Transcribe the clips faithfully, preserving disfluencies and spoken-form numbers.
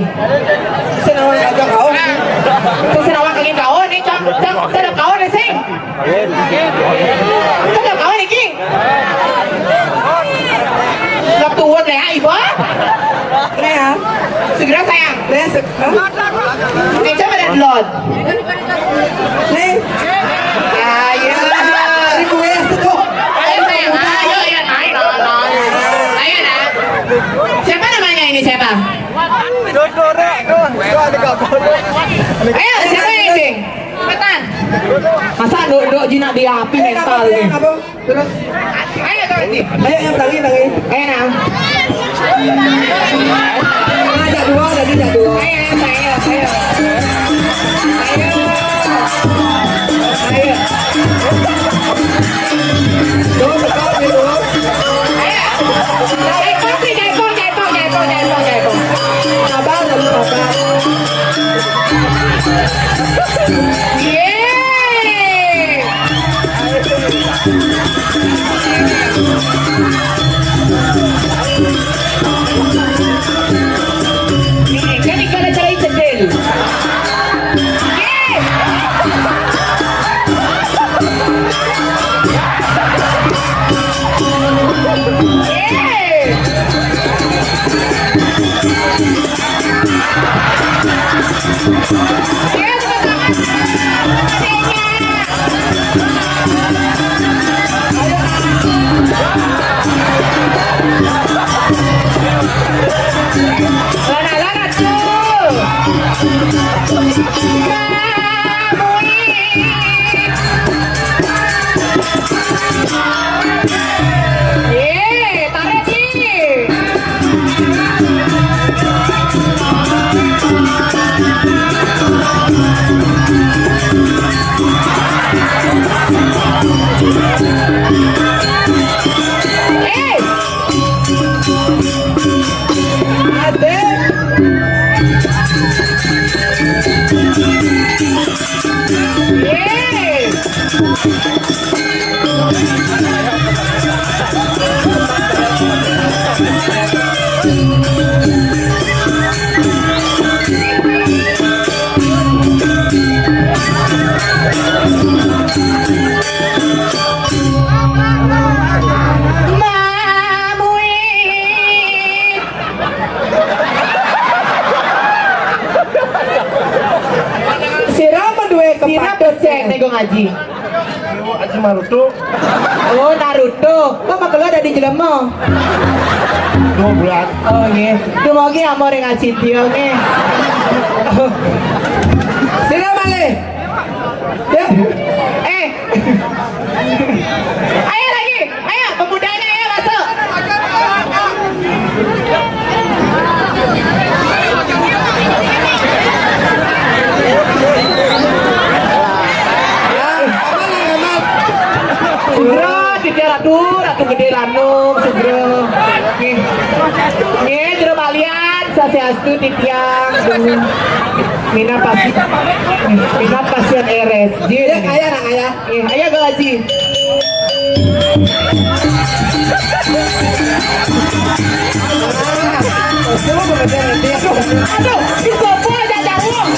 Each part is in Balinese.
Sing awak kagak kaon. Sing awak kagak kaon, nih, cak, cak, cak kaon, nih, sing. Cak kaon, nih, Ki. Lep tuun, ya, Ibu. Nih, ya. Segera, sayang. Nih, se-, hah? Nih, coba lihat, Lord. Nih. Ayo. Request tuh. Ayo, sayang. Ayo, ayo, naik, naik, naik. Ayo, nak. Siapa namanya ini, siapa? Ayo, siapa yang acting? Cepetan. Masa dok-dok jinak di api mental ini. Terus? Ayo, Tony. Ayo, yang tangi, tangi. Ayo, Nang. Nah, jak dua, tadi jak dua. Ayo, ayo, ayo. Ayo. Ayo. Tuh, teka, gitu. Ayo. Jaipong, jaipong, jaipong, jaipong, jaipong, jaipong. Sabar, sabar. Yeay. Kan ikan acara cedil. Yeay. Yeay. Yeay, tarik nih. Eh. Asik. Yeay. Mamui. Sira menduwe kepatut sing nego ngaji. Aji Marutu. Oh, Naruto. Kok makeluar dari jelema? Dua bulan. Oh, nggih. Dumugi amore ngaji dia, nggih. Sira malih. Ya. Eh. Ayo lagi. Ayo, pemudanya, ayo masuk. Sugra, Titiang Ratu, Ratu Gede Lanung, Sugra. Nggih. Nggih, Jero Balian, Swastiastu, Titiang, Minat pasi-, minat pasien R S J. Ya, kaya, nak, kaya. Eh, ayo, Kak Haji. Aduh, si Bobo aja jauh.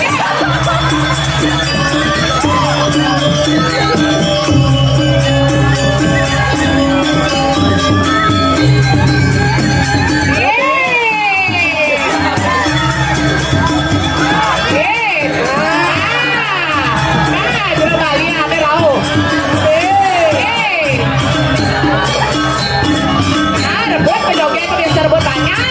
Yeay. Yeay. Nah, nah, jero Bali ame rauh. Yeay. Nah, rebut pejoget biasa rebut banyak.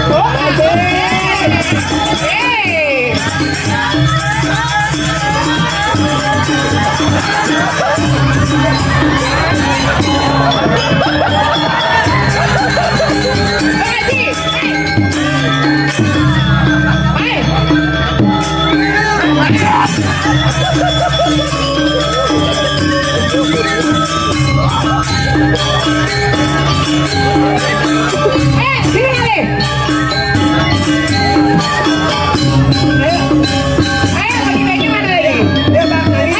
Oh, asik. Yeay. Eh, sini kali. Ayo, bagi-bagi mana lagi? Ya, Bang, tadi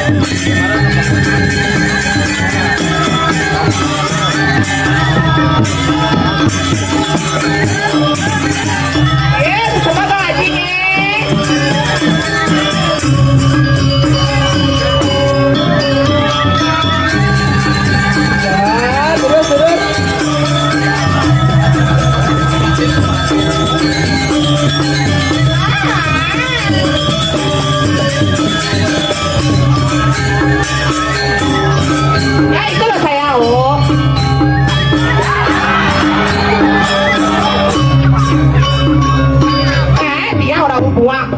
Ya, terus, terus. Eh, itu loh saya, oh. Eh, dia orang buang.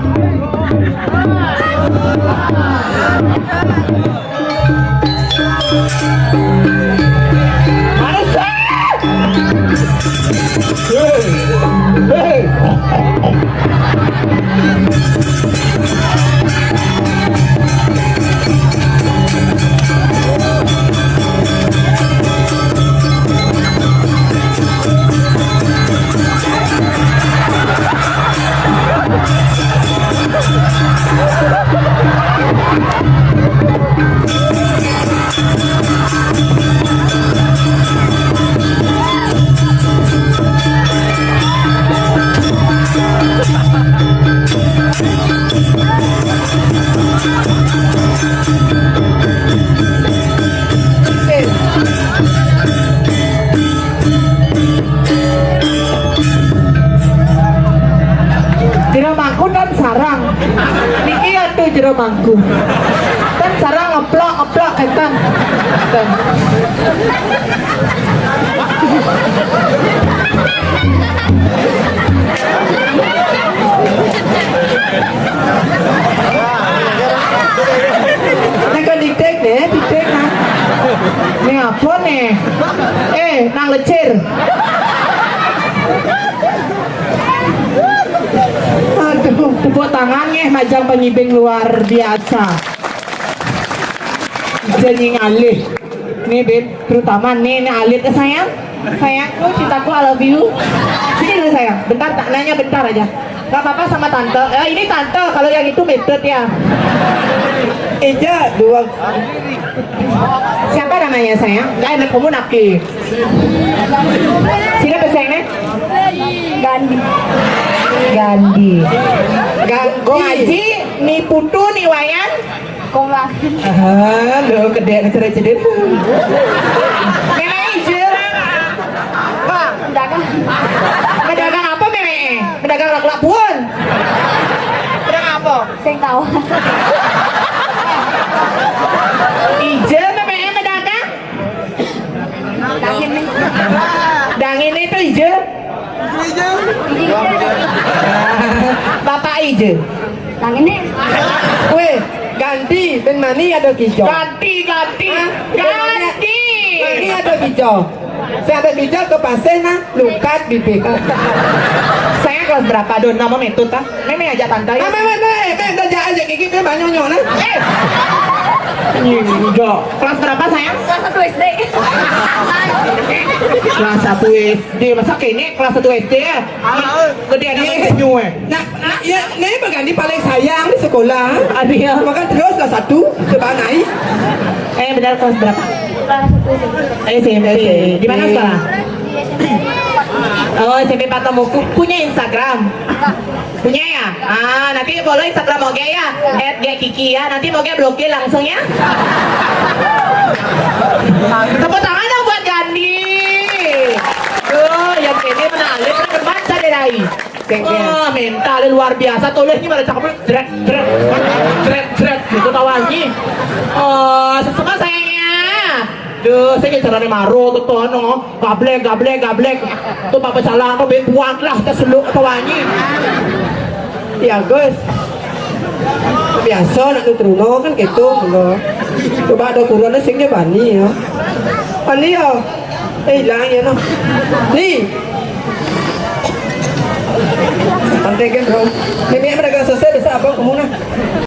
Jero mangku dan sarang. Niki atuh jero mangku. Dan sarang ngeplok, ngeplok, enten. Enten. Nek kon diktek deh, diktek nah. Nih apa nih? Eh, nang lecir. Aduh, tepuk tangan nih, majang panyibing luar biasa. Jadi ngalih. Nih, Bin, terutama nih, nih alit ya, sayang. Sayangku, cintaku, I love you. Sini dulu, sayang. Bentar, tak nanya bentar aja. Gak apa-apa sama tante. Eh, ini tante, kalau yang itu metet ya. Ija dua. Siapa namanya, sayang? Gak enak kamu naki. Sini pesennya. Gandhi. Gandhi. Gandhi. Kong Aji, ni putu, ni Wayan. Kong Wayan. Ah, lo kedek cerita-cerita. Memang hijau. Wah, dagang. Pedagang apa memang? Pedagang lauk-lauk pun. Pedagang apa? Sing tahu. Ija memang pedagang? Dangin nih. Dangin itu ija. Bapak ija. Dangin nih. Weh, ganti, ben mani ada kijo. Ganti, ganti. Hah? Ganti. Mani ada kijo. Saya ada kijo ke pasir nah, lukat bibir. Saya kelas berapa, Don? Nama metode, ah? Meme aja tante ya. Ah, meme, meme, meme, udah jangan aja gigi, meme banyak nyona. Eh. Ini enggak. Kelas berapa, sayang? Kelas satu S D. Kelas satu S D, masa kene kelas satu S D ya? Gede aja. Nah, nah, ya, ini berganti paling sayang di sekolah. Aduh ya. Makan terus lah satu, coba naik. Eh, benar kelas berapa? Kelas satu S D. S M P. S M P. Di mana sekolah? Oh, S M P Patamuku. Punya Instagram? Punya ya? Ah, nanti follow Instagram Oge ya. At G Kiki ya. Nanti Oge blokir langsung ya. Tepuk tangan dong buat Gandhi. Tuh, yang ini menarik, terbaca deh, Dai. Wah, mental luar biasa. Tulisnya pada cakep, jret, jret, jret, jret, gitu tawanya. Oh, sesama sayangnya. Duh, saya kayak caranya maro tuh, tuh, no. Gablek, gablek, gablek. Tuh, Bapak Salang, tuh, buat lah, kita seluk tawanya. Ya, Gus. Biasa nak nutrunno kan gitu, lho. Coba ada kurunnya sing dia bani ya. Bani ya. Eh, hilang ya, no. Nih. Santai kan, Bro. Ini mereka